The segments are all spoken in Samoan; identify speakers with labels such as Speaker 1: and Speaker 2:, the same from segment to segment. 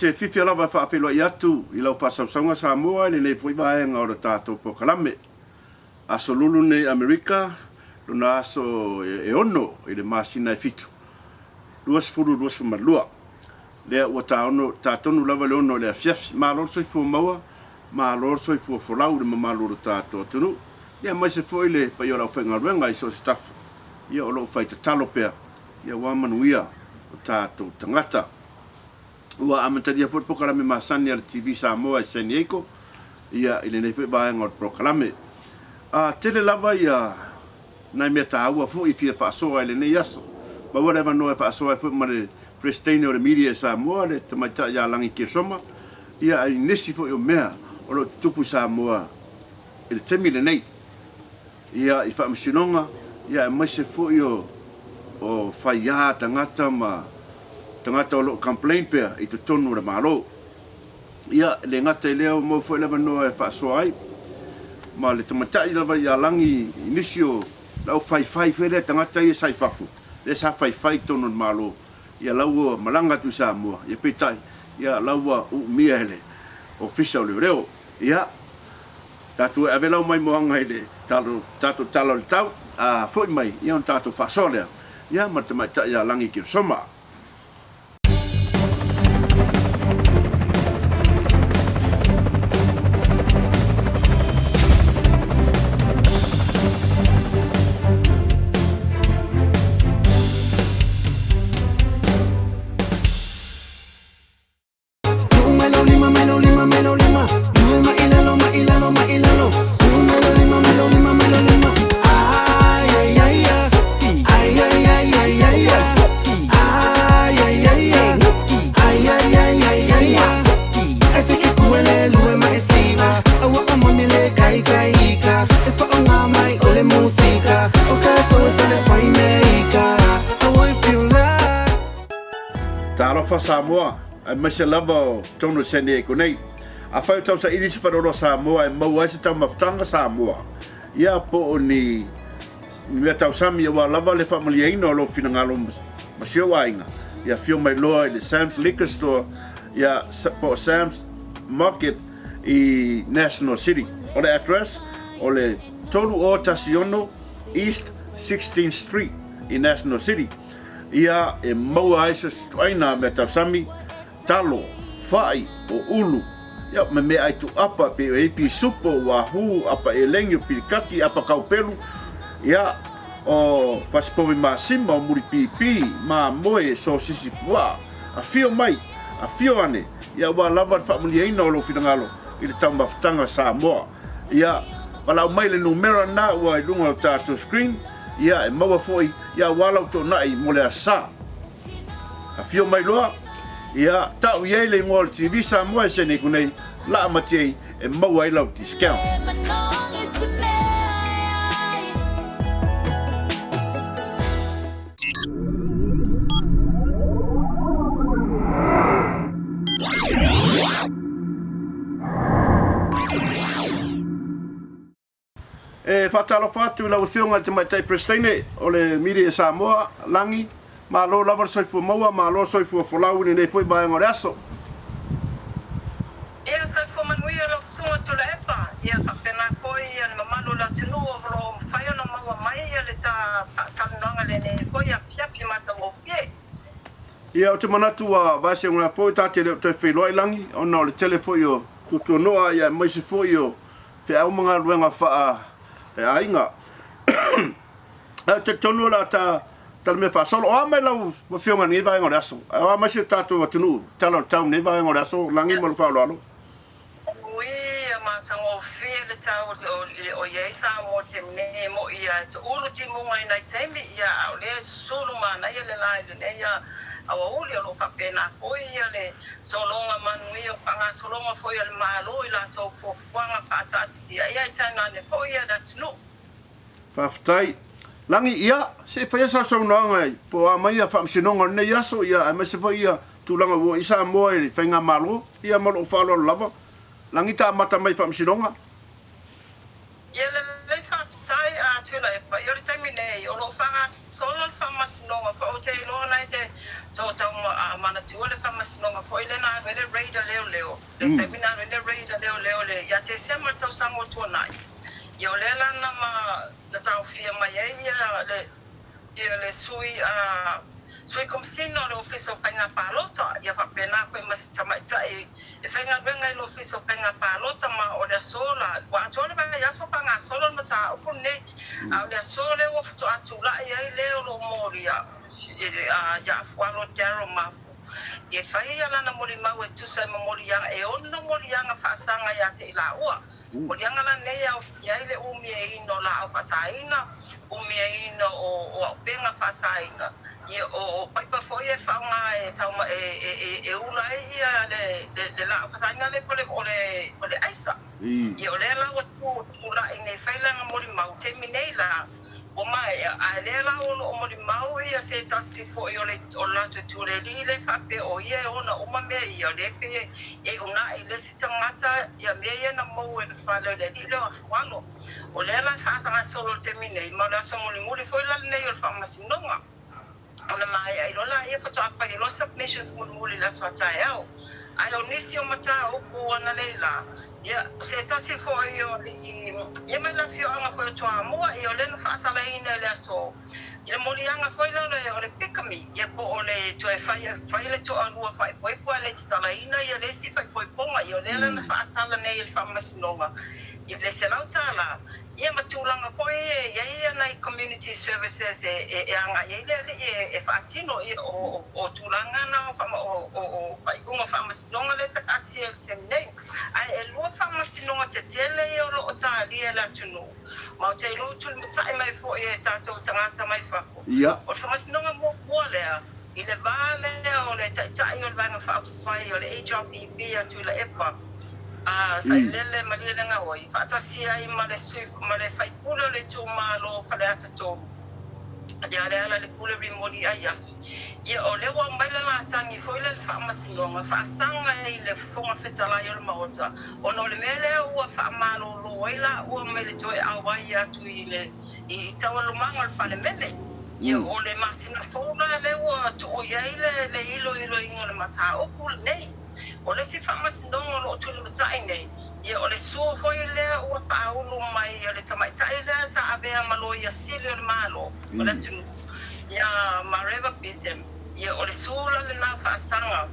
Speaker 1: te fiafia lava e faafeiloai atu i lau faasausauga Samoa i lenei foi vaega o le tatou polokalame. Aso Lulu nei Amerika, lona aso e 6 i le masina e 7, 2022. Lea ua ta tonu lava le 6 i le afiafi. Malo le soifua maua, malo le soifua folau i le mamalu o le tatou atunuu, ia aemaise foi le paia o le aufaigaluega i so o se tafa, ia o lo o fai tatalo pea, ia aua manuia o tatou tagata. Ua amatalia foi le polokalame masani a le TV Samoa i San Diego, ia i lenei foi vaega o le polokalame. A tele lava ia nai mea taua foi e fia faasoa i lenei aso. Maua le avanoa e faasoa ai foi ma le Peresetene o le Media i Samoa, le Tamaitai ia Lagi Kesoma, ia i nisi foi o mea o lo o tutupu i Samoa i le taimi lenei, ia i faamasinoga, ia aemaise foi o o faiā tagata ma tagata o lo o complain pea i totonu o le Malo. Ia, e le gata i lea ua maua foi le avanoa e faasoa ai ma le tamaitai lava ia Lagi i nisi o le au faifai foi lea tagata ia sa i fafo, lea sa faifai i totonu o le Malo, ia la ua malaga atu i Samoa, ia peitai, ia la ua uumia e le Ofisa o Leoleo. Ia, tatou e ave lau maimoaga i le tatou tala o le tau, a foi mai, ia ona tatou faasoa lea, ia ma le tamaitai ia Lagi Keresoma. Talofa Samoa, aemaise lava o totonu o San Diego nei. Afai o tausaili se faleoloa Samoa e maua ai se taumafataga Samoa, ia po o ni mea tausami aua lava le faamalieina o lou finagalo ma si ou aiga, ia afio mai loa i le Sam's Liquor Store, ia po o Sam's Market i National City. O le address o le 3016 East 16th Street i National City. Ia e maua ai se ituaiga mea tausami, talo, fai, o ulu, ia, ma meaai tuuapa, pei o ipi supo, wahoo, apa elegi, o pilikaki, apa kaupelu, ia, o fasipovi masima, o mulipipi, mamoe, sosisi puaa. Afio mai, afio ane, ia aua lava le faamaliaina o lou finagalo i le taumafataga Samoa. Ia, valaau mai le numera lena ua i luga o le tatou screen, ia, e maua foi, ia aua lau toonai mo le Aso Sa. Afio mai loa, ia, tau i ai le igoa o le TV Samoa e sene iku nei, laa matiei e maua ai lau discount. E faatalofa atu i lau Afioga i le Tamaitai Peresetene o le Media Samoa, Lagi, malo lava le soifua maua, malo le soifua folau i lenei foi vaega o le aso.
Speaker 2: Ia soifua manuia lau Susuga Tuilaepa, ia faapena foi le mamalu o le atunuu o lo o mafai ona maua mai le ta faatalanoaga lenei foi afiafi matagofie.
Speaker 1: Ia ou te manatu ua vaeseuga foi ta te le o toe feiloai Lagi ona o le tele foi o tuatuanoa ia aemaise foi o feau ma galuega faa aiga. Ae ou te talitonu o le a ta talamea faasolo. O a mai lau Afioga i lenei vaega o le aso? O a mai si o tatou atunuu tala o le tau i lenei vaega o le aso, Lagi ma lou faaaloalo?
Speaker 2: Ui, e matagofie le tau o i ai Samoa te mea e moʻi ia e toʻulu timuga i nai taimi, ia a o lea e susulu manaia le la i lenei aoauli, o lo o faapena foi ia le sologa manuia o faagasologa foi a le Malo i latou fuafuaga faataatitia ia e tainane foi ia le atunuu.
Speaker 1: Faafetai. Lagi, ia, se i faia sau saunoaga i po o a mai ia faamasinoga o lenei aso, ia, aemaise foi ia tulaga ua oo i Samoa i le Faigamalo, ia ma lou faaaloalo lava. Lagi ta amata mai i faamasinoga.
Speaker 2: Ia lelei faafetai a Tuilaepa. Ia o le taimi nei o lo o faagasolo le faamasinoga foi ou te iloa na e te tau manatua le faamasinoga foi lena. ai le raid a leoleo, le taimi na alu ai le raid a leoleo le, ia Tesema o le tausaga ua tuanai, ia o lea la na ma, na taofia mai ai ia le, ia le sui a Sui Komesina o le Ofisa o Faiga Palota, ia faapena foi ma se tamaitai e faigaluega i le Ofisa o Faiga Palota, ma o le aso la, ua atoa le vaiaso faagasolo le mataupu lenei, a o le aso lea ua faatoa tulai ai le o lo o molia ia Afualo Daryl Mapu e fai lana molimau e tusa ai ma moliaga e ono moliaga faasaga ia te i laua. Moliaga la nei e aofia ai le umiaina o laau faasaina, umiaina o auupega faasaina, ia, o paipa foi e faaaoga e tauma e ula ai ia le laau faasaina lea po o le aisa. Ia, o lea la ua tulai nei fai lana molimau, taimi nei la, Ua maea, a lea la o lo o molimau ia se tasi foi o le latou tulelii lea faapea o ia e ona uma mea ia, o lea e pei e unaʻi le isi tagata ia mea ia na maua i le fale o le alii lea o Afualo. O lea la e faagasolo i le taimi nei, ma o le aso mulimuli foi la lenei o le faamasinoga. Ona maea ai loa laia faatoa fai ai loa submissions mulimuli i le aso a taeao. Ae o nisi o mataupu analeila, ia, o se tasi foi o alii, ia mai le afioaga foi o Toamua, ia o lea na faasalaina i le aso, i le moliaga foi lea o le, o le bigamy, ia po o le toe fai, fai le toalua faaipoipo ae le tatalaina ia le isi faaipoipoga, ia o lea la na faasala nei e le Faamasinoga i le $100. Ia ma tulaga foi e i ai nai community services e agai ai le alii e faatino, ia o tulaga na o faaiuga faamasinoga lea e taatia i le taimi nei. Ae e lua faamasinoga tetele ia o lo o talia e le atunuu, ma ou te iloa ua tulimatai mai foi e tatou tagata mai fafo. O le faamasinoga muamua lea, i le va lea o le Taitai o le Vaega Faaupufai o le HRPP a Tuilaepa, a Sailele Malielegaoi, faatasi ai ma le sui, ma le faipule o le itumalo o Faleata 3, ia Lealailepule Rimoni Aiafi. Ia, o lea ua aumai le latagi foi lea i le Faamasinoga, faasaga i le Fofoga Fetalai o le Maota, ona o le mea lea ua faamalolo ai laua mai le toe auai atu i le, i taualumaga o le Palemene. Ia, o le masina fou la lea ua tuu i ai le, le iloiloina o le mataupu lenei. O le isi faamasinoga o lo o tulimatai nei, ia o le sue foi lea ua faaulu mai e le tamaitai lea sa avea ma Loia Sili o le Malo o le atunuu, ia Mareva Betham, ia o le sue la lena faasaga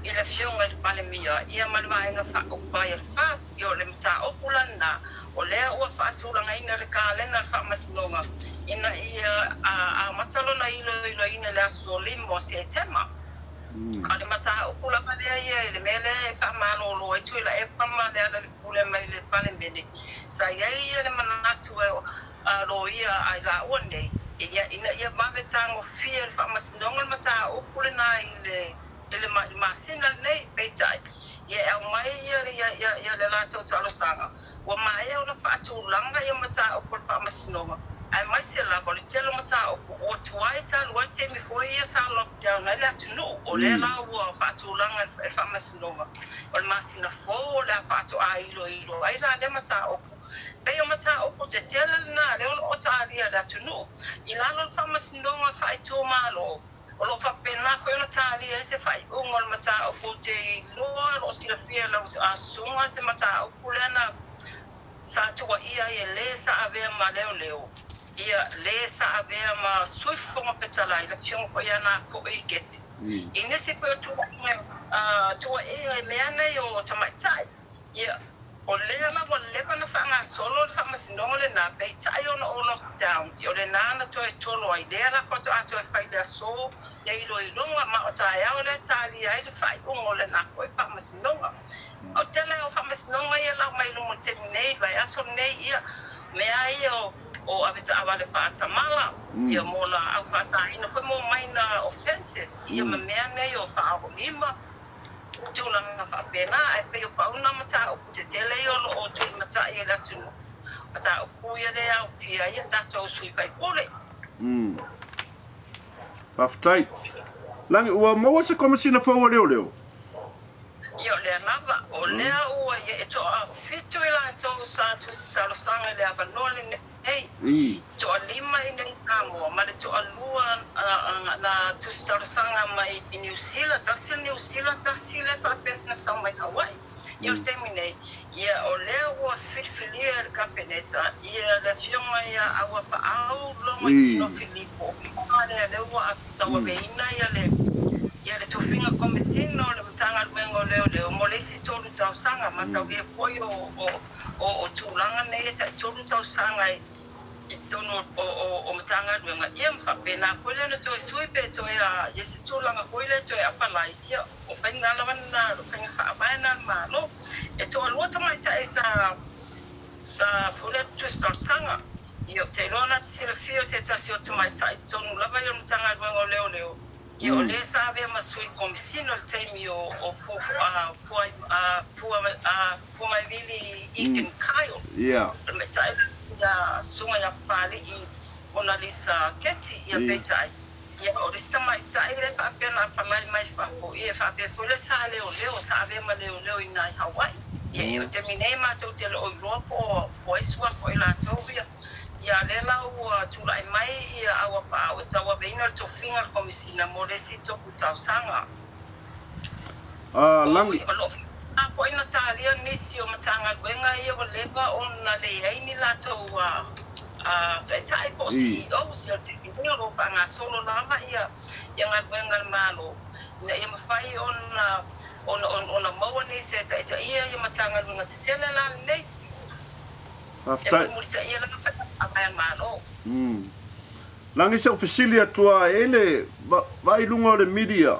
Speaker 2: i le Afioga i le Palemia ia ma le Vaega Faaupufai a le FAST, ia o le mataupu la lena o lea ua faatulagaina le kalena o le faamasinoga ina ia amata lona iloiloina i le aso 5 o Setema. A o le mataupu lava lea ia i le mea lea e faamalolo ai Tuilaepa ma Lealailepule mai le Palemene, sa i ai ia le manatu a loia a i laua nei, ia, ina ia vave tagofia e le Faamasinoga le mataupu lena i le, i le masina lenei. Peitai, ia e aumai ia, ia, ia, ia le latou talosaga. Ua maea ona faatulaga ia mataupu a le Faamasinoga, aemaise lava o le tele o mataupu ua tuai talu ai taimi foi ia sa lockdown ai le atunuu. O lea la ua faatulaga e le Faamasinoga, o le masina fou o le a faatoa iloilo ai la lea mataupu. Pei o mataupu tetele lena lea o lo o talia e le atunuu i lalo o le Faamasinoga Faaitumalo. O lo o faapena foi ona talia ai se faaiuga o le mataupu ou te iloa o lo o silafia e lau susuga se mataupu lea na sa tuuaia ai e le sa avea ma leoleo, ia le sa avea ma Sui Fofoga Fetalai, le Afioga foi ia Nafo'i Geti, i nisi foi o tuuaiga, tuuaiga i mea nei o tamaitai. Ia, o lea la ua leva ona faagasolo le faamasinoga lena, peitai ona o lockdown, ia o lena na toe tolo ai lea la faatoa toe fai le aso le iloiloga, ma o taeao lea e talia ai le faaiuga o lena foi faamasinoga. O le tele o faamasinoga ia lau mai luma i le taimi nei, vaiaso lenei, ia, mea ia o avetaavale faatamala, ia mo laau faasaina foi mo minor offences, ia ma mea nei o faaolima. tulaga faapena, ae pei o pau na mataupu tetele ia o lo o tulimatai e le atunuu, mataupu ia lea e aofia ai a tatou sui faipule.
Speaker 1: Faafetai. Lagi, ua maua se Komesina fou a Leoleo?
Speaker 2: Ia, o lea lava. O lea ua ia e toafitu i latou sa tusi talosaga i le avanoa lenei. nei. Toalima i nei Samoa ma le toalua na tusi talosaga mai i Niu Sila, tasi le Niu Sila, tasi lea faapea na sau mai Hawaii. Ia o le taimi nei, ia o lea ua filifilia e le Kapeneta ia le afioga ia Auapaau Logoitino Filipo, o le lea ua tauaveina ia le ia le tofiga Komesina o le Matagaluega o Leoleo mo le isi 3 tausaga. Mataulia foi o tulaga nei e tai 3 tausaga i totonu o Matagaluega, ia ma faapena foi lea ona toe sui pe toe i ai se tulaga foi lea e toe apalai, ia o faiga lava lena, o faiga faavae lena a le Malo. E toalua tamaitai sa foi lea tusi talosaga, ia ou te iloa na te silafia o se tasi o tamaitai i totonu lava ia o le Matagaluega o Leoleo, Ia o lea sa avea ma sui komisina i le taimi o Fuamaivili Egan Kyle, o le tamaitai lea susuga ia Papalii Monalisa Keti, ia peitai, ia o le isi tamaitai lea faapea na apalai mai fafo, ia faapea foi lea sa leoleo, sa avea ma leoleo i ina i Hawaii. Ia o le taimi nei matou te le o iloa po o ai suafa o i latou ia. Ia lea la ua tulai mai ia Auapaau e tauaveina le tofiga a le Komesina mo le isi tolu tausaga.
Speaker 1: A lagi.
Speaker 2: O lo o faapena foi ona talia nisi o Matagaluega ia ua leva ona leai ni latou taitai po o CEOs. Ia o le taimi nei o lo o faagasolo lava ia galuega a le Malo ina ia mafai ona maua nisi e taitaia ia Matagaluega tetele la lenei.
Speaker 1: Faafetai.
Speaker 2: E mulimulitaia lava faiga faavae a le Malo.
Speaker 1: Lagi se ou fesili atu a e le vaai i luga o le media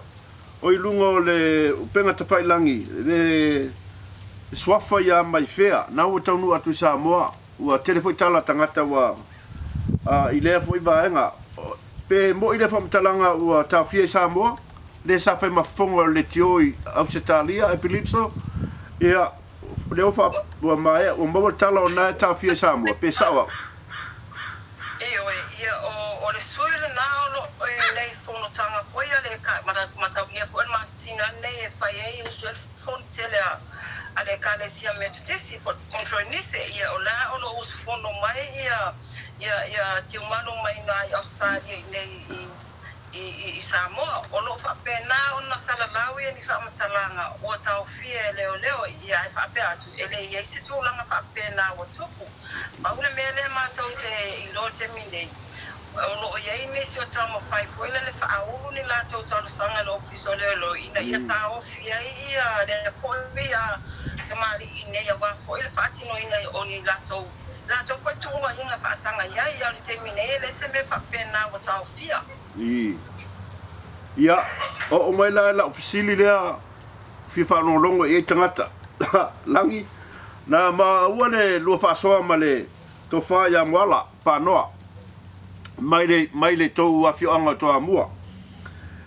Speaker 1: o i luga o le upega tafailangi le suafa ia mai fea na ua taunuu atu i Samoa ua tele foi tala tagata ua i lea foi vaega pe moi lea faamatalaga ua taofia i Samoa lea sa fai ma fofoga o le leitio i Ausetalia I believe so ia Lea ua faa, ua maea, ua maua le tala o na e taofia i Samoa, pe sao au?
Speaker 2: Ioe, ia, o, o le sui lena o lo o i nei fonotaga foi a le Mataulia foi le masina lenei e fai ai e usu ai le fono tele a, a le Ekalesia Metotisi po o le Conferenise, ia, o la o lo o usufono mai ia, ia, ia Tiumalu mai ina i Ausetalia i nei i, i Samoa, o lo o faapena ona salalau ia ni faamatalaga ua taofia e leoleo ia ae faapea atu, e le i ai se tulaga faapena ua tupu. Pau le mea lea matou te iloa i le taimi nei, o lo o i ai nisi o taumafai foi lele faaulu ni latou talosaga i le Ofisa o Leoleo ina ia taofi ai ia lea foi tamalii nei aua foi le faatinoina o ni latou latou foi tuuaiga faasaga i ai, a o le taimi nei e leai se mea faapena ua taofia.
Speaker 1: Ii. Ia, oo mai la i lau fesili lea fia faalogologo i ai tagata. Lagi, na maua le lua faasoa ma le tofa ia Moala Panoa mai le, mai le tou afioaga o Toamua.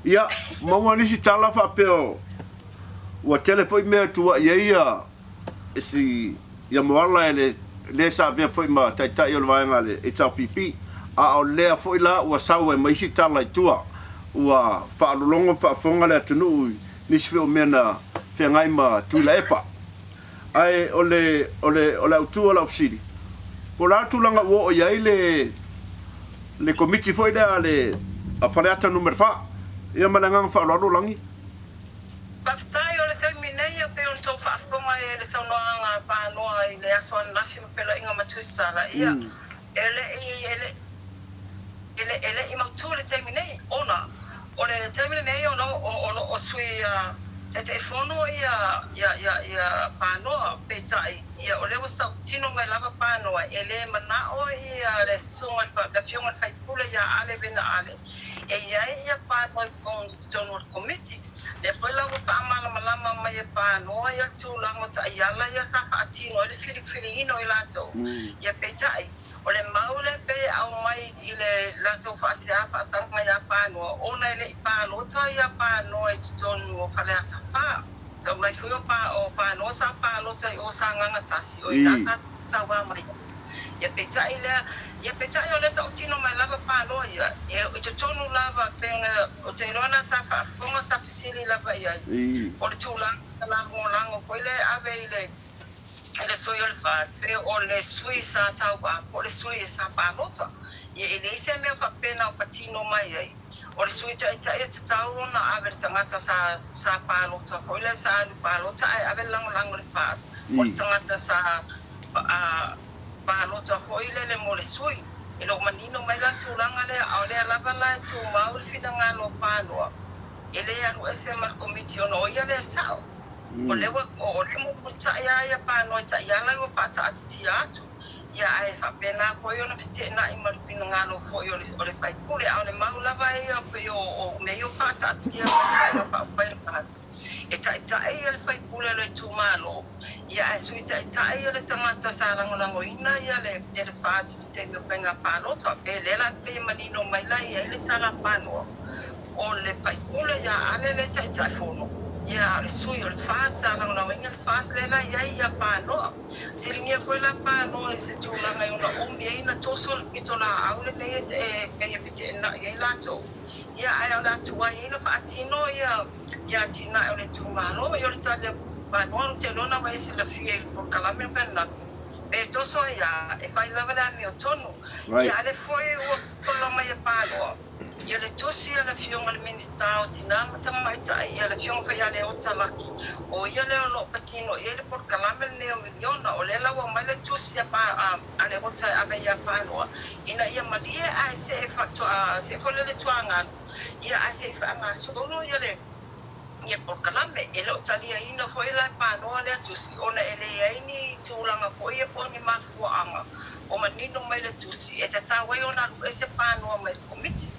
Speaker 1: Ia, maua nisi tala faapea ua tele foi mea e tuuai ai ia si ia Moala e le lea sa avea foi ma taitai o le vaega a le HRPP, a o lea foi la ua sau ai ma isi tala i tua, ua faalologo ma faafofoga le atunuu i nisi foi o mea na feagai ma Tuilaepa. Ae o le, o le, o le autu o lau fesili, po o le a le tulaga ua oo i ai le, le Komiti foi lea a le, a Faleata Nu.4? Ia ma le agaga faaaloalo, Lagi.
Speaker 2: Faafetai, o le taimi nei e pei ona tou faafofoga i ai le saunoaga a Panoa i le aso ananafi ma Pelaiga ma Tusitala, ia, e le i, e le i, e le i mautu le taimi nei, ona o le taimi lenei o lo o, o lo o sui Taitaifono ia, ia, ia, ia Panoa, peitai, ia, o lea ua sautino mai lava Panoa, e le manao ia le susuga i le, le afioga i le faipule ia Ale Vena Ale, e i ai ia Panoa i totonu o le Komiti. Lea foi la ua faamalamalama mai e Panoa ia le tulaga o taiala ia sa faatino ai le filifiliina o i latou. Ia peitai, o le mau lea pei e aumai i le latou faasea faasaga ia Panoa ona e le i palota ia Panoa i totonu o Faleata 4. Sau mai foi o Panoa sa palota i o Sagaga 1, o i ina sa tauva mai ai. Ia peitai lea, ia peitai o lea tautino mai lava Panoa ia, e i totonu lava pei ona ou te iloa na sa faafofoga sa fesili lava i ai, o le tulaga lagolago foi lea e ave i le I le sui o le FAST, pe o le sui sa tauva po o le sui sa palota. Ia e leai se mea faapena o patino mai ai. O le sui taitai e tatau ona ave le tagata sa sa palota foi lea sa alu palota ae ave le lagolago i le FAST. O le tagata sa palota foi lele mo le sui. E le o manino mai la le tulaga lea, a o lea lava la e tumau le finagalo o Panoa e le alu ese ma le Komiti ona o ia lea e sao. O lea ua o lea mulimulitai lava ia Panoa i taiala ua faataatitia atu, ia ae faapena foi ona feteenai ma le finagalo foi o le o le faipule. A o le mau lava ia pei o o mea ia ua faataatitia mai le Vaega Faaupufai o le FAST, e taitai ia le faipule o le itumalo, ia ae sui taitai ia le tagata sa lagolagoina ia le ia le FAST i le taimi o faiga palota. Pe lea la pei e manino mai la i ai le tala a Panoa. O le faipule ia Ale le Taitaifono, ia a o le sui o le FAST sa lagolagoina le FAST lea la i ai ia Panoa. Siligia foi la Panoa i se tulaga e ona umi ai na toso le pitolaau lenei e pei e feteenai ai latou, ia ae o le a tuai ai na faatino ia ia atinae o le itumalo. Ia o le tali a Panoa ou te iloa na ua e silafia i le polokalame o Fernando pe toso ai a e fai lava le amiotonu. Ia a lea foi ua ola mai e Panoa. Ia le tusi a le Afioga i le Minisita o Tina ma Tamaitai, ia le Afioga Faialeota Laki, o ia lea o lo o patino i ai le polokalame lenei o miliona. O lea la ua aumai le tusi a Leota e ave ia Panoa ina ia malie ae see see foi lele tuagalu, ia ae se i faagasolo ia le ia polokalame. E le o taliaina foi la e Panoa lea tusi ona e leai ni tulaga foi ia po o ni mafuaaga o manino mai le tusi e tatau ai ona alu ese Panoa mai le Komiti.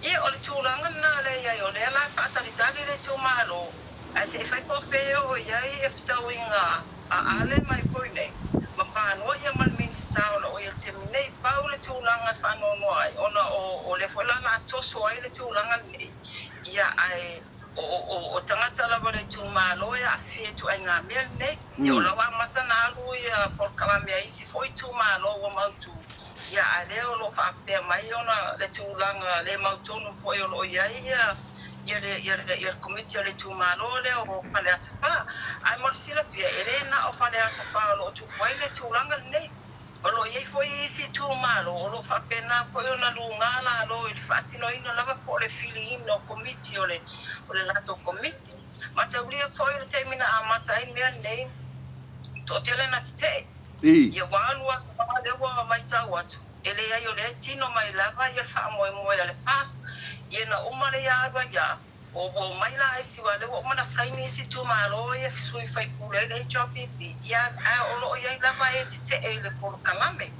Speaker 2: Ia o le tulaga lena lea i ai, o lea la e faatalitali le itumalo ae se i fai po o fea e oo i ai ia fetauiga a Ale mai foi nei ma Panoa ia ma le Minisita o lo o i ai i le taimi nei. Pau le tulaga e faanoanoa ai ona o lea foi la o le a toso ai le tulaga lenei. Ia, ae o tagata lava o le itumalo e aafia i ituaiga mea lenei. Ia, o la ua amata ona alu ia polokalame a isi foi itumalo ua mautu, ia, ae lea o lo o faapea mai ona le tulaga le mautonu foi o lo o i ai ia ia le ia le ia le komiti a le itumalo lea o Faleata 4. Ae mo le silafia, e le na o Faleata 4 o lo o tupu ai le tulaga lenei. O lo o i ai foi isi itumalo o lo o faapena foi ona luga lalo i le faatinoina lava po o le filiina o komiti o le o le latou komiti. Mataulia foi le taimi na amata ai mea nei, toatele na tetee. Ia ua alu alu lava lea ua matau atu, e leai o lea e tino mai lava ia le faamoemoe a le FAST. Ia na uma lea alu ai lava, Ua omai la isi aua lea ua uma ona saini isi itumalo ia sui faipule ai le HRPP, ia ae o lo o i ai lava e tetee i le polokalame.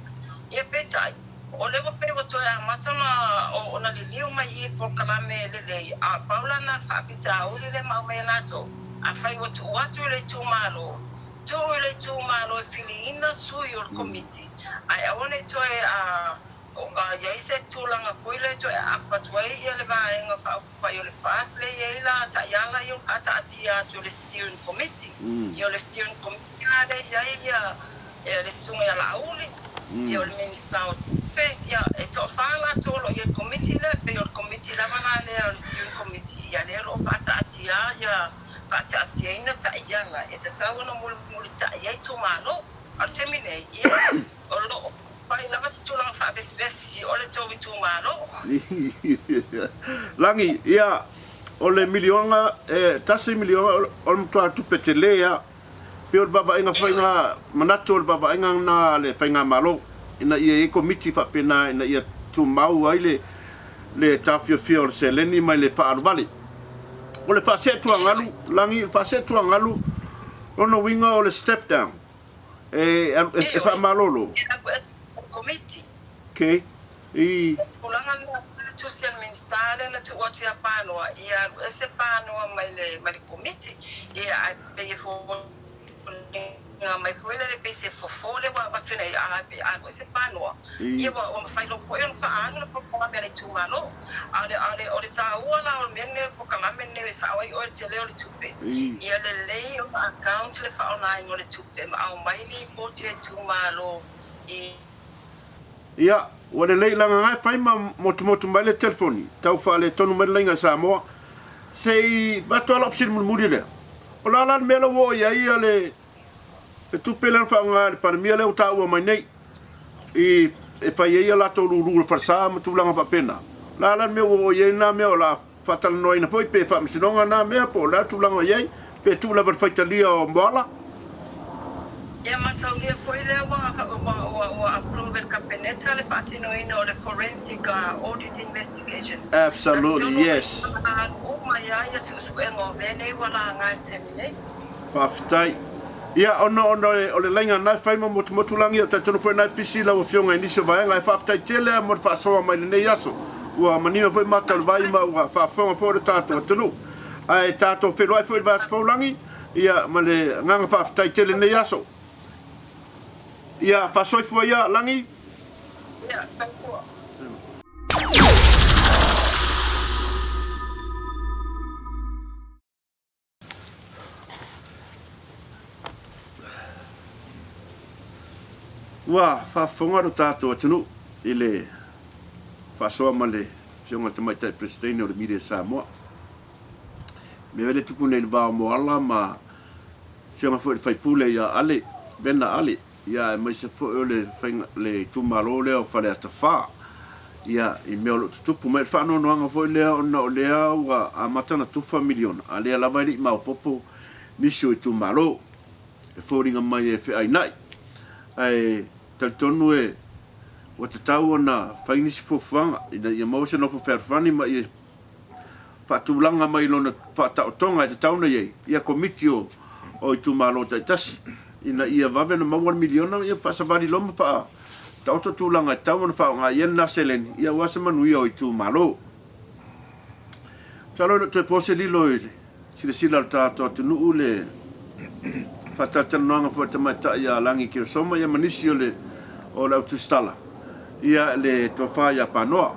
Speaker 2: Ia peitai, o lea ua pei ua toe amata ona ona liliu mai i i polokalame lelei, a pau la na faafitauli lea ma aumai e latou, afai ua tuu atu i le itumalo, tuu i le itumalo e filiina sui o le komiti, ae aua ne i toe a O i ai se tulaga foi lea e toe aapa atu ai ia le Vaega Faaupufai o le FAST lea e i ai la taiala ia ua faataatia atu e le Steering Committee. Ia o le Steering Committee la lea e i ai ia le Susuga ia Laauli, ia o le Minisita o Tupe, ia e toafa latou o lo o i ai i le Komiti lea, e pei o le Komiti lava la lea o le Steering Committee, ia lea o lo o faataatia ia faataatiaina taiala e tatau ona mulimulitai ai itumalo. A o le taimi nei, ia o lo o Fai lava se tulaga faavesivesi o le tou itumalo.
Speaker 1: Lagi, ia, o le miliona, e tasi miliona, o le matua tupe tele a. Pei o le vaavaaiga faiga, manatu o le vaavaaiga lena a le Faigamalo, ina ia i ai komiti faapena ina ia tumau ai le, le taofiofia o le seleni mai le faaaluvale. O le faaseetuagalu, Lagi, o le faaseetuagalu, lona uiga o le step down. E, e, e faamalolo.
Speaker 2: E alu ese i le Komiti.
Speaker 1: Okay. I.
Speaker 2: O le tulaga lena o le tusi a le Minisita lea na tuu atu ia Panoa, ia alu ese Panoa mai le, mai le Komiti. Ia, ae pei e foliga mai foi lele pei se fofo lea ua avatu nei, a, a alu ese Panoa, ia ua, ua mafai loa foi ona faaalu le polokalame a le itumalo. A o le, a o le, o le taua la o le mea lenei o le polokalame lenei e sao ai oe i le tele o le tupe, ia lelei ona account le faaaogaina o le tupe ma aumai lipoti a itumalo i.
Speaker 1: Ia, ua lelei leaga e fai ma motumotu mai le telefoni, tau faaletonu mai le laina i Samoa. Se i avatu lava lau fesili mulimuli lea, o le a la le mea la ua oo i ai le. Le tupe lea na faaaoga e le Palemia lea ua taua mai nei i e fai ai a latou lulu i le falesa ma tulaga faapena. O le a la le mea ua oo i ai lena mea o le a faatalanoaina foi pe faamasinoga na mea po o le a le tulaga o i ai, pe tuu lava i le faitalia o Moala.
Speaker 2: Ia mataulia foi lea ua ua ua approve e le Kapeneta le faatinoina o le forensic audit investigation.
Speaker 1: Absolutely,
Speaker 2: Talitonu
Speaker 1: yes.
Speaker 2: ua alu uma i ai ia suesuega o mea nei ua laga i le taimi nei.
Speaker 1: Faafetai. Ia, ona ona o le laina na e fai ma motumotu lagi, ou te talitonu foi na e pisi lau Afioga i nisi o vaega. Ae faafetai tele lava mo le faasoa mai i lenei aso. Ua manino foi mata o le vai ma ua faafofoga foi lo tatou atunuu. Ae tatou feiloai foi i le vaiaso fou lagi, ia, ma le agaga faafetai tele i lenei aso. Ia, faasoifua ia, Lagi.
Speaker 2: Ia, soifua.
Speaker 1: Ua faafofoga lo tatou atunuu i le faasoa ma le Afioga i le Tamaitai Peresetene o le Media Samoa. Mea le tupu nei i le va o Moala ma Afioga foi i le Faipule ia Ale, Vena Ale. Ia, aemaise foi o le faiga, le itumalo lea o Faleata 4, ia, i mea o lo o tutupu mai. O le faanoanoaga foi lea ona o lea ua amata ona tufa miliona, a lea lava e le i maopoopo nisi o itumalo e foliga mai e feainai. Ae talitonu e ua tatau ona fai nisi fuafuaga ina ia maua se nofo fealofani ma ia faatulaga mai lona faataotoga e tatau ona i ai ia Komiti o itumalo taitasi ina ia vave ona maua le miliona, ia faasavali loa ma faataoto tulaga e tatau ona faaaoga i ai lena seleni ia aua se manuia o itumalo. Masalo e le o toe po se lilo i le silasila a le tatou atunuu i le faatalatalanoaga foi a le tamaitai ia Lagi Keresoma ia ma nisi o le o le au tusitala ia le tofa ia Panoa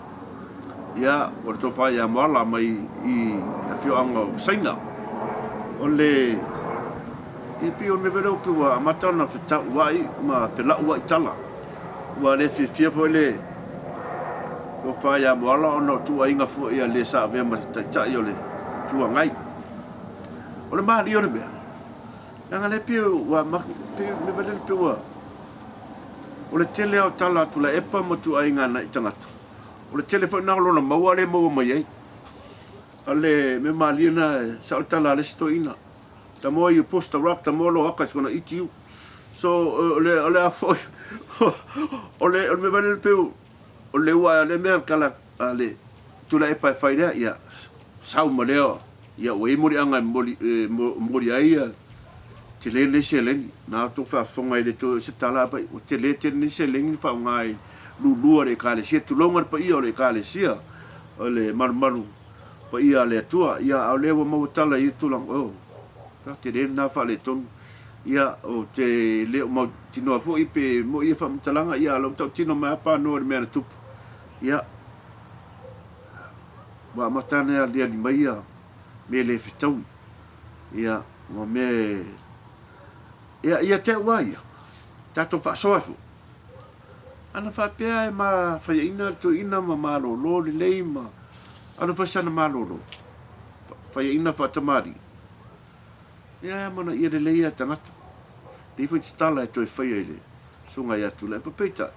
Speaker 1: ia o le tofa ia Moala mai i afioaga o Saina. O le ia pei o le mea foi lea pei ua amata ona fetauai ma felauai tala. Ua le fiafia foi le tofa ia Moala ona o tuuaiga foi a le sa avea ma taitai o le Itu Agai. O le malie o le mea, leaga lea pei ua pei o le mea lea pei ua o le tele lava o tala a Tuilaepa ma tuuaiga a nai tagata, o le tele foi lena o lona maua lea e maua mai ai. O le mea malie lena, e sao le tala a le isi toeaina, the more you push the rock, the more loaka is gonna eat you. So, o le, o le a foi, o le, o le mea foi lele pei o le ua le mea tala a le Tuilaepa e fai lea, ia, sau ma lea, ia, ua i ai moliaga e moli, e moli ai ia, tele lenei seleni. Na outou faafofoga e le toe o se tala, pai, ua tele tele lenei seleni na faaaoga i lulua o le Ekalesia, tulouna le paia o le Ekalesia, o le malumalu paia a le Atua. Ia, a o lea ua maua tala i ia tulaga, oh, ta tele lena faaletonu. Ia, ou te le o mautinoa foi pe mo'i ia faamatalaga, ia, a o lou tautino mai lava panoa i le mea na tupu. Ia, ua amata ana aliali mai ia mea le fetaui, ia, ma mea e... Ia, ia te au lava ia, tatou faasoa foi. Ana faapea e mafaiaina le toeaina ma malolo lelei ma alu fai sana malolo, faiaina faatamalii, Ia e amanaia lelei ia tagata. Lei foi tatala e toe faia i le susuga ia Tuilaepa. Peitai,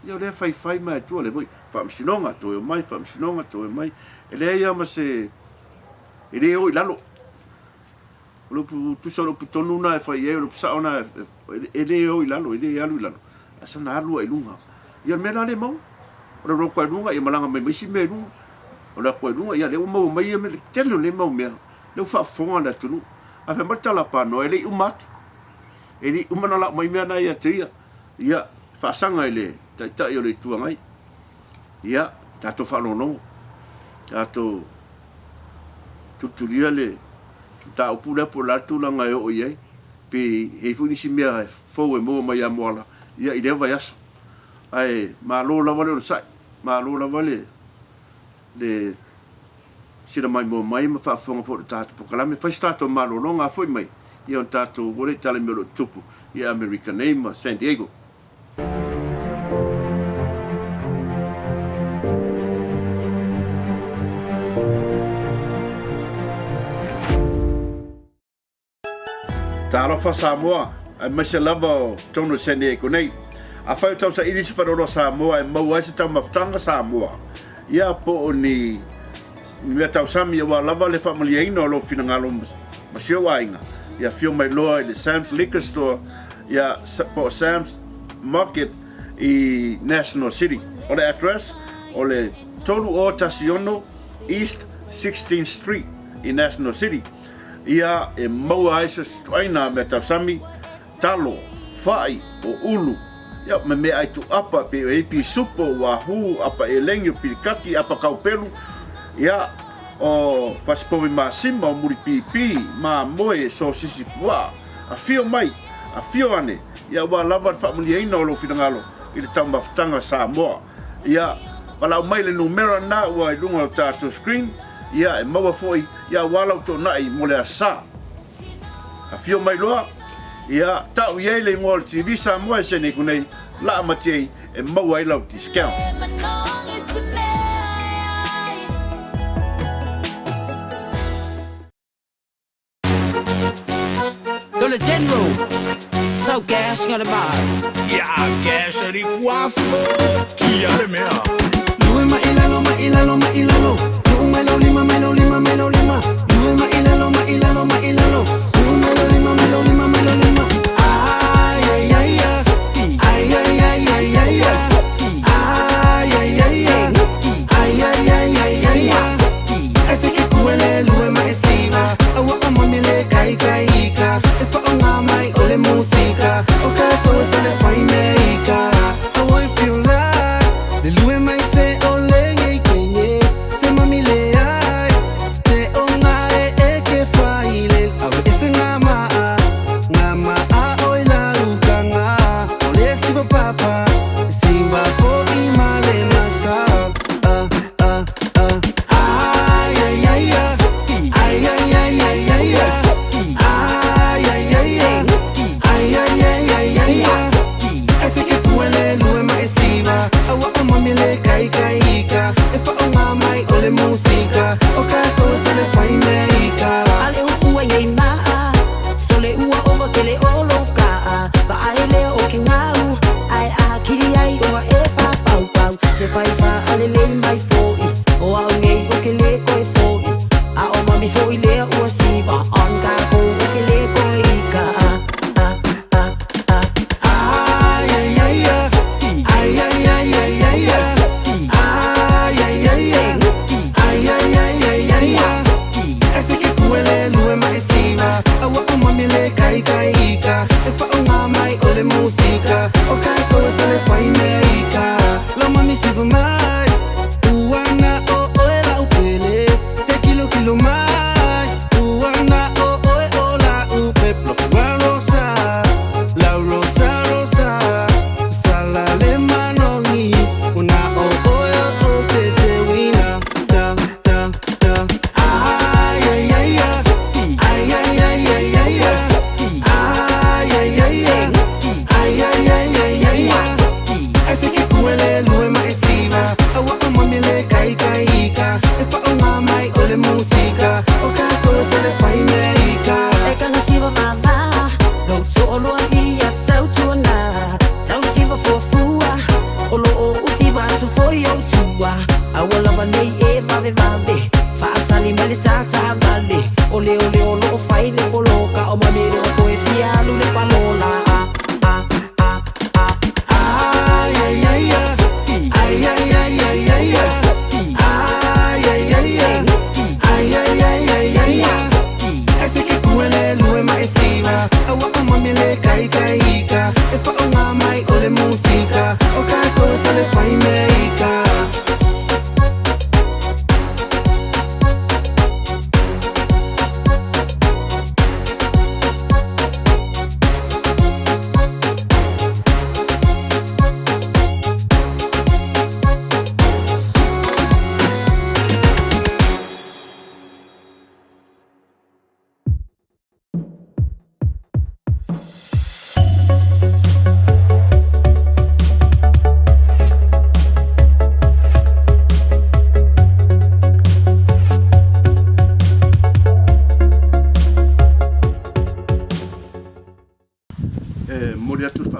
Speaker 1: ia o lea e faifai mai tua lea foi faamasinoga, toe omai, faamasinoga, toe omai. E leai lava ma se... e le o i lalo. O le upu tusa o le upu tonu lena e fai i ai, o le upu sao lena e le o i lalo, e le alu i lalo, ae sana alu lava i luga. Ia o le mea la lea e maua. O le alu atu lava i luga, ia malaga mai ma isi mea i luga. O le alu atu lava i luga, ia lea ua maua mai ia mea, le tele o nei mau mea. Lea ua faafofoga le atunuu. Ae fai mai le tala a Panoa, e le i uma atu. E le i uma ona lau mai mea na ia te ia. Ia, faasaga i le Taitai o le Itu Agai. Ia, tatou faalogologo. Tatou tulitulia le mataupu lea po o le a le tulaga e oo i ai. Pe i ai foi nisi mea fou e maua mai ia Moala, ia, i lea vaiaso. Ae malo lava le onosai, malo lava le le sila maimoa mai ma faafofoga foi i le tatou polokalame. Fai se tatou malologa a foi mai, ia ona tatou ua le tala i mea o lo o tutupu i Amerika nei ma San Diego. Talofa Samoa! aemaise lava o totonu o San Diego nei. Afai o tausaili se faleoloa Samoa e maua ai se taumafataga Samoa, ia po o ni mea tausami aua lava le faamalieina o lou finagalo ma si ou aiga, ia afio mai loa i le Sam's Liquor Store, ia po o Sam's Market i National City. O le address o le 3016 East 16th Street i National City. Ia e maua ai so o se ituaiga mea tausami, talo, fai, o ulu, ia ma meaai tuuapa e pei o ipi supo, wahoo, apa elegi, o pilikaki, apa kaupelu, ia o fasipovi masima, o mulipipi, mamoe, sosisi puaa. Afio mai, afio ane, ia ua lava le faamanuiaina o lou finagalo i le taumafataga Samoa. Ia, valaau mai le numera lena ua i luga o le tatou screen, ia e maua foi, ia aua lau toonai mo le Aso Sa. Afio mai loa, ia tau i ai le igoa o le TV Samoa e sene iku nei, laa matiei e maua ai lau discount.
Speaker 3: Dole General Sau gas nga le mai
Speaker 4: Ia gas ali kua fukia le mea.
Speaker 5: Lue ma ilalo ma ilalo ma ilalo Lue mai lau lima mai lau lima mai lau lima Lue ma ilalo ma ilalo ma ilalo Lue mai lau lima mai lau lima mai lau lima Ai ai ai ai ai ai ai ai ai ai ai ai ai ai ai ai ai ai Se ke kuele lue ma e siva Aua o mami le kai kai ika E whaonga mai o le musika O ka koe sa le whai me ika Aua e feel like Le lue mai se o le ngei kenye Se mami le ai Te o ngā e e ke whai le Awe e se ngā maa Ngā maa oi la uka ngā O le siva papa Siva fo i ma le maka Ah, ah, ah Ai, ai, ai, ai Ai, ai, ai, ai, ai, ai Ai, ai, ai, ai Ai, ai, ai, ai, ai, ai Ai se ke puele lue ma e siva Aua o mami le kai kai ika E whaonga mai o le musika O ka koe sa le whai me ika
Speaker 3: Ale upu ai ei maa Sole ua ova kele o lou kaa Vaai lea o ke ngau Ae a kiri ai oa e wha pau pau Se whai wha ale lei mai foi O au nei o ke le koe foi A o mami foi lea ua siva On ka kou o ke le koe i ka a a a a
Speaker 5: Ai ai ai ai ai ai ai ai ai ai ai ai ai ai ai ai ai Se ke puele lue ma e siva Aua o mami le kai kai ika E whaonga mai o le musika O ka koe sa le whai me ika Lau mami siva mai Uana o oe lau pele Se kilo kilo mai Uana o oe o lau peplo Wa rosa La rosa rosa Sala le manongi Una o oe o te te wina Ta ta ta Ai ai ai ai ai ai ai ai ai ai ai ai ai ai ai ai ai Ai se ke puele lue ma e siva Aua o mami le kai kai ika E whaonga mai o le musika O ka koe sa le whai me ika
Speaker 3: E kanga siva vava Lou to'oloa ia tautuana Tau siva fuafua O loo usiva atu foi ou tua Aua lava nei e vave vave Faatali mai le tātā vale O le ole o loo fai le poloka O mami e le o toe fia alu le palola A a a a
Speaker 5: Ai ai ai ai ai ai ai ai ai ai ai ai ai ai ai ai ai Se ke puele lue ma e siva Aua o mami le kai kai ika E whaonga mai o le musika O ka koe sa le whai me ika.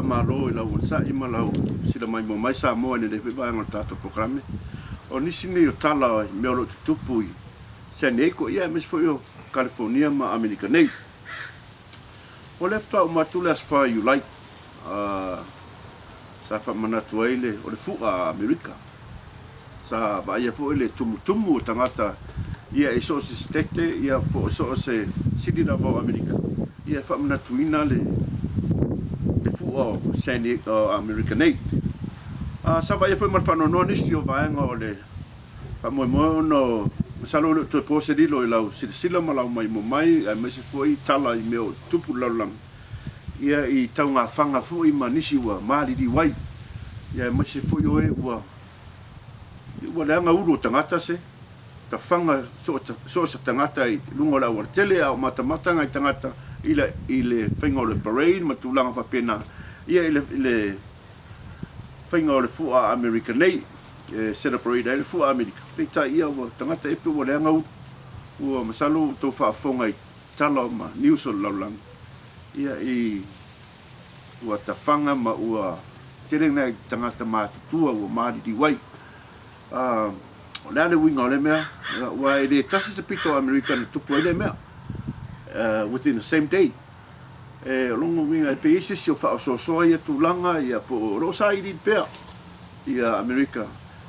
Speaker 1: Faamalo i lau onosai ma lau sila maimoa mai Samoa i lenei foi vaega o le tatou polokalame. O nisi nei o tala i mea o lo o tutupu i San Diego ia aemaise foi o California ma Amerika nei. O lea faatoa uma atu le aso 4 Iulai, sa faamanatu ai le, o le fu'a a Amerika. Sa vaaia foi le tumutumu o tagata ia i so o se setete ia po o so o se sili lava o Amerika ia e faamanatuina le, le fu'a o San o Amerika nei. Sa vaaia foi ma le faanoanoa nisi o vaega o le Faamoemoe ona o masalo e le o toe po se lilo i lau silasila ma lau maimoa mai aemaise foi tala i mea o tutupu i le lalolagi, ia i taugafaga foi ma nisi ua maliliu ai, ia aemaise foi o e ua ua leaga ulu o tagata se tafaga so o se tagata i luga o le aualatele a o matamata ngai tagata i le i le faiga o le parade ma tulaga faapena, ia i le i le faiga o le fua a Amerika nei e celebrate ai le fua a Amerika. Peitai ia ua tagata epe ua leaga ulu. Ua masalo ua outou faafofoga i tala ma news o le lalolagi ia i ua tafaga ma ua tele nai tagata matutua ua maliliu ai. O le a le uiga o lea mea? Aua e le tasi se pito o Amerika na tupu ai lea mea within the same day. E, o lona uiga e pei e i ai se isi o faaosoosoa ia tulaga ia po o lo o sailiili pea ia Amerika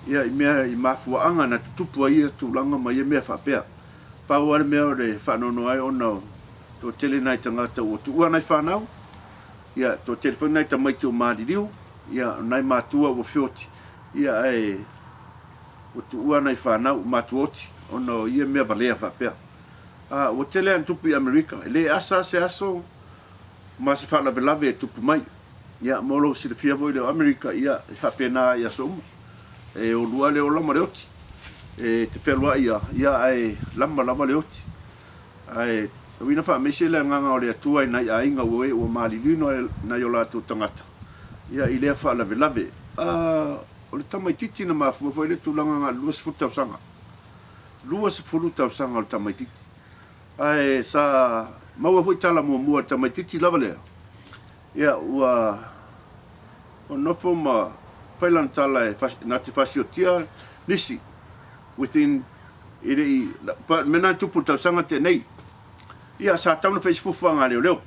Speaker 1: ia i mea i mafuaaga na tutupu ai ia tulaga ma ia mea faapea. Pau lava le mea o le faanoanoa ai ona o toatele nai tagata ua tuua nai fanau, ia toatele foi nai tamaiti o maliliu, ia o nai matua ua feoti, ia ae ua tuua nai fanau matuaoti ona o ia mea valea faapea. A, ua tele lava ina tupu i Amerika, e le asa lava se aso ma se faalavelave e tupu mai. Ia, mo lou silafia foi lea o Amerika, ia, e faapena lava i aso uma. E olua le ola ma le oti. E te fealuai lava, ia, ae lama lava le oti. Ae tauina faamaise le agaga o le Atua i nai aiga ua e ua maliliu nai o latou tagata, ia, i lea faalavelave. A, o le tamaitiiti na mafua foi lea tulaga na o le 20 tausaga. 20 tausaga o le tamaitiiti. Ae sa maua foi tala muamua i le tamaitiiti lava lea, ia ua nofo ma fai lana tala e na te fasiotia nisi within e le i mea na tupu i le tausaga tea nei. Ia sa tatau ona fai se fuafuaga a leoleo.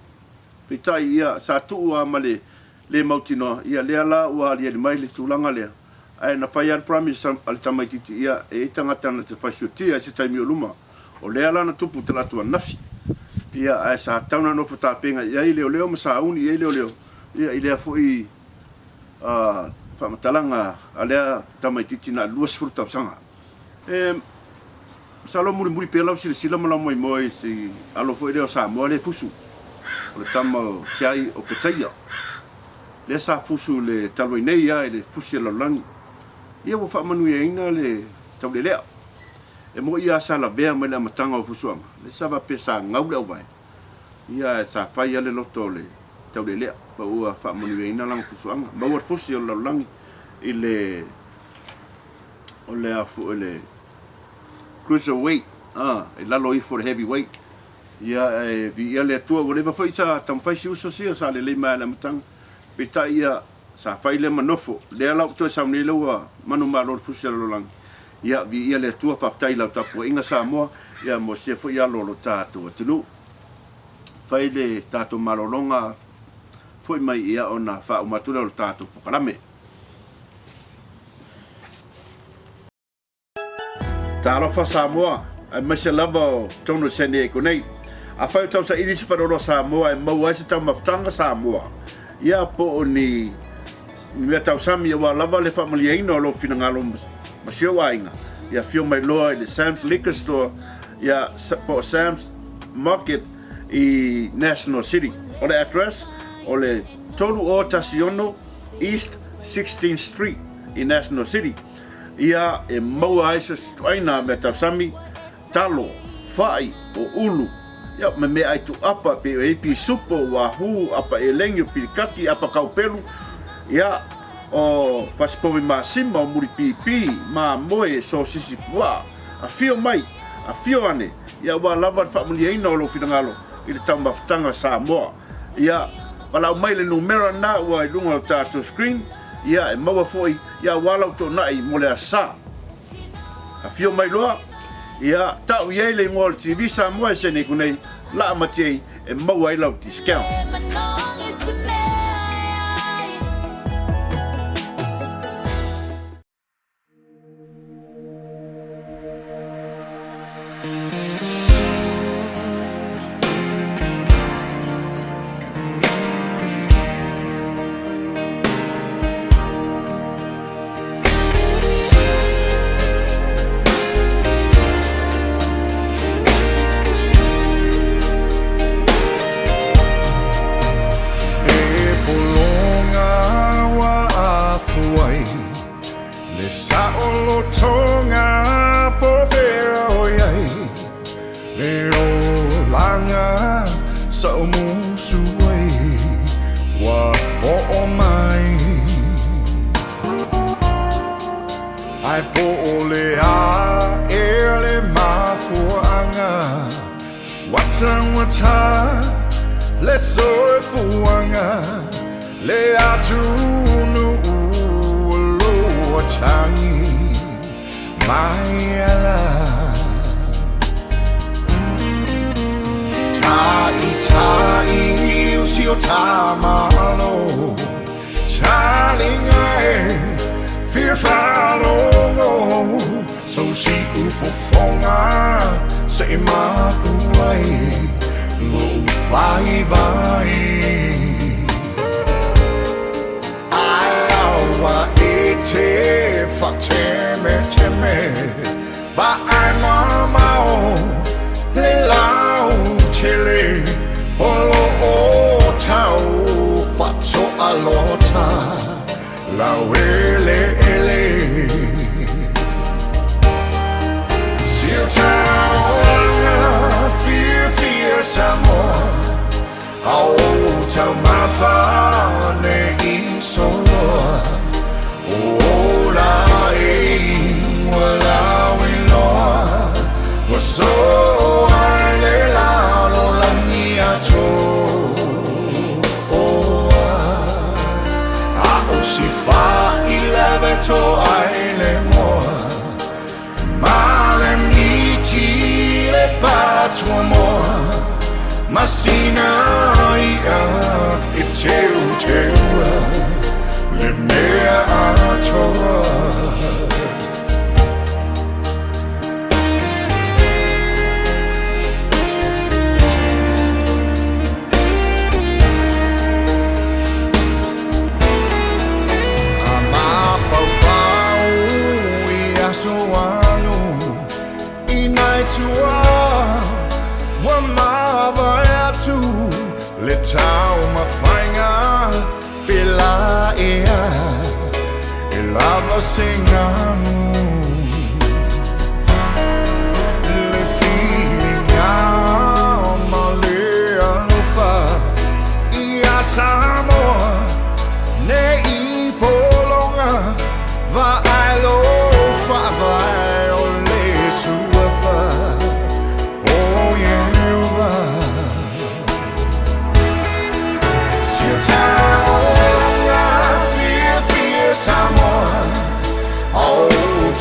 Speaker 1: Peitai ia sa tuu lava ma le le mautinoa, ia lea la ua aliali mai le tulaga lea, ae na fai lava le promise a le tamaitiiti ia e i ai tagata na te fasiotia i se taimi o luma. O lea la na tupu talaatu ananafi, ia ae sa tatau ona nofo tapena i ai leoleo ma sauni i ai leoleo ia i lea foi faamatalaga a lea tamaitiiti na o le 20 tausaga. E Masalo mulimuli pea lau silasila ma lau moemoe i si alo foi lea o Samoa lea e fusu, o le tama o Tiai o Petaia, lea sa fusu i le talu ai nei lava i le fusi a le lalolagi. Ia ua faamanuiaina le taulelea. E moni lava sa lavea mai le amataga o fusuaga, lea sa faapea sa gau le auvae, ia ae sa fai lava le loto o le taulelea ma ua faamanuiaina lana fusuaga. Maua le fusi o le lalolagi i le, o le a foi le Cruiserweight, a, i lalo ifo o le heavyweight. Ia, e viia le Atua, ua leva foi sa taumafai si uso sia, sa lelei mai lava i le amataga. Peitai ia, sa fai lea ma nofo. Lea la ua toe sau nei lea ua manumalo le fusi a le lalolagi. Ia, viia le Atua, faafetai i lau tapuaiga Samoa, ia mo sia foi alo o lo tatou atunuu. Fai le tatou malologa foi mai ia ona faauma atu lea o le tatou pokalame. Talofa Samoa, aemaise lava o totonu o San Diego nei. Afai o tausaili se faleoloa Samoa e maua ai se taumafataga Samoa, ia po o ni mea tausami aua lava le faamalieina o lou finagalo ma si ou aiga, ia afio mai loa i le Sam's Liquor Store, ia po o Sam's Market i National City. O le address o le 3016 East 16th Street i National City. Ia e maua ai so ituaiga mea tausami, talo, fai, o ulu, ia ma meaai tuuapa pei o ipi supo, wahoo, apa elegi, o pilikaki, apa kaupelu, ia o fasipovi masima, o mulipipi, mamoe, sosisi puaa. Afio mai, afio ane, ia aua lava le faamanuiaina o lou finagalo i le taumafataga Samoa. Ia. Valaau mai le numera lena ua i luga o le tatou screen, ia e maua foi ia aua lau toonai mo le Aso Sa. Afio mai loa, ia tau i ai le igoa o le TV Samoa e sene i konei, laa ma Jay e maua ai lau discount.
Speaker 4: E pologa ua afu ai Le saolotoga po fea o i ai Le olaga sa ou musu ai Ua oo mai Ae po o le a ea le mafuaaga Ua taugata le soifuaga, le atunuu o lo o tagi mai ala. Ta'ita'i o si o ta Malo, talinga e fia faalogo, so si'u fofoga se i mapu ai lou vaivai. Ae aua e te faatemeteme, vaai mamao le lautele o lo o tau faatoalota laueleele. Siutaoga fiafia Samoa, a o taumafa nei i soloa, o ola e ua lauiloa, ua soa i le lalolagi atoa. A o si fā i lave toa ai le moa, ma le miti le patuamoa, ma sina i'a e teuteua le mea atoa. A mafaufau i aso alu i nai tua ua mavae atu le taumafaiga pe la ea e lava se galu. Le filiga ma le alofa ia Samoa ne i pologa vaai lo faavae o le suafa o Ieova. Siutaoga fiafia Samoa, o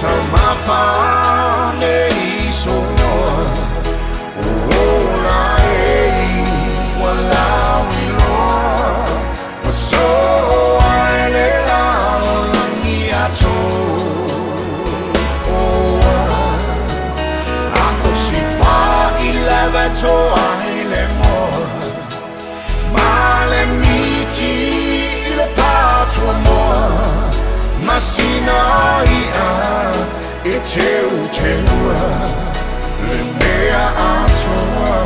Speaker 4: taumafa nei soloa, o ola e ua lauiloa, ua soa i le lalolagi atoa. A o si fā i lava toa i le moa, ma le miti i le patuamoa, ma sina i'a e teuteua le mea atoa.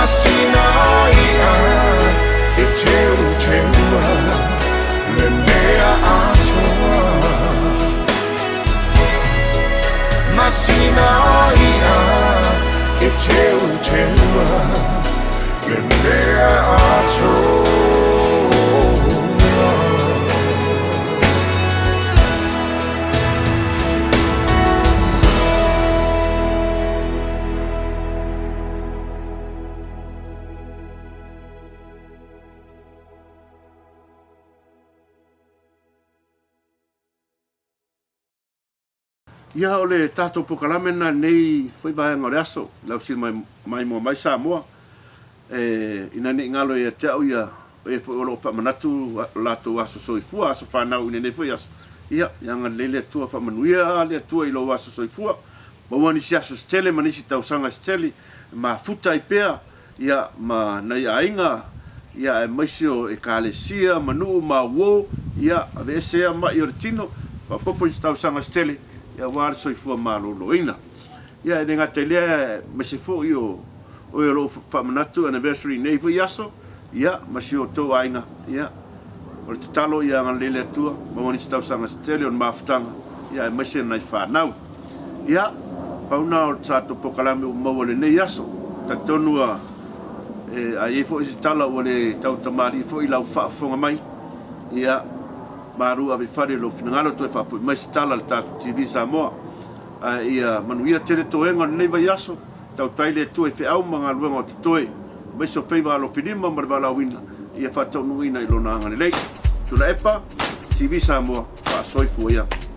Speaker 4: Masina i'a e teuteua le mea atoa. Masina i'a e teuteua le mea atoa.
Speaker 1: Ia, o le tatou polokalame lena i lenei foi vaega o le aso, i le ausili mai, maimoa mai Samoa. E, ina ne i galo ia te au ia, o e foi o lo o faamanatu o latou aso soifua, aso fanau i lenei foi aso. Ia, ia agalelei le Atua, faamanuia le Atua i lou aso soifua. Maua nisi aso se tele ma nisi tausaga se tele e mafuta ai pea ia ma nai aiga ia aemaise o ekalesia ma nuu ma uo ia aveese ea ma'i o le tino faaopoopo nisi tausaga se tele ia aua le soifua maloloina. Ia e le gata i lea aemaise foi o oe o lo o faamanatu anniversary i nei foi aso ia ma si o outou aiga ia o le tatalo ia agalelei le Atua maua nisi tausaga se tele o le mafutaga ia aemaise nai fanau. Ia, pau na o le tatou polokalame ua maua i lenei aso. Talitonu a, e, a i ai foi se tala ua le tautamalii foi i lau faafofoga mai, ia, malu ave i fale i lou finagalo toe faafoi mai se tala i le tatou TV Samoa. Ae ia manuia tele toega o lenei vaiaso, tautai le Atua i feau ma galuega o totoe, aemaise o faiva alofilima ma le valaauina, ia faataunuuina i Lona agalelei. Tuilaepa, TV Samoa, faasoifua ia.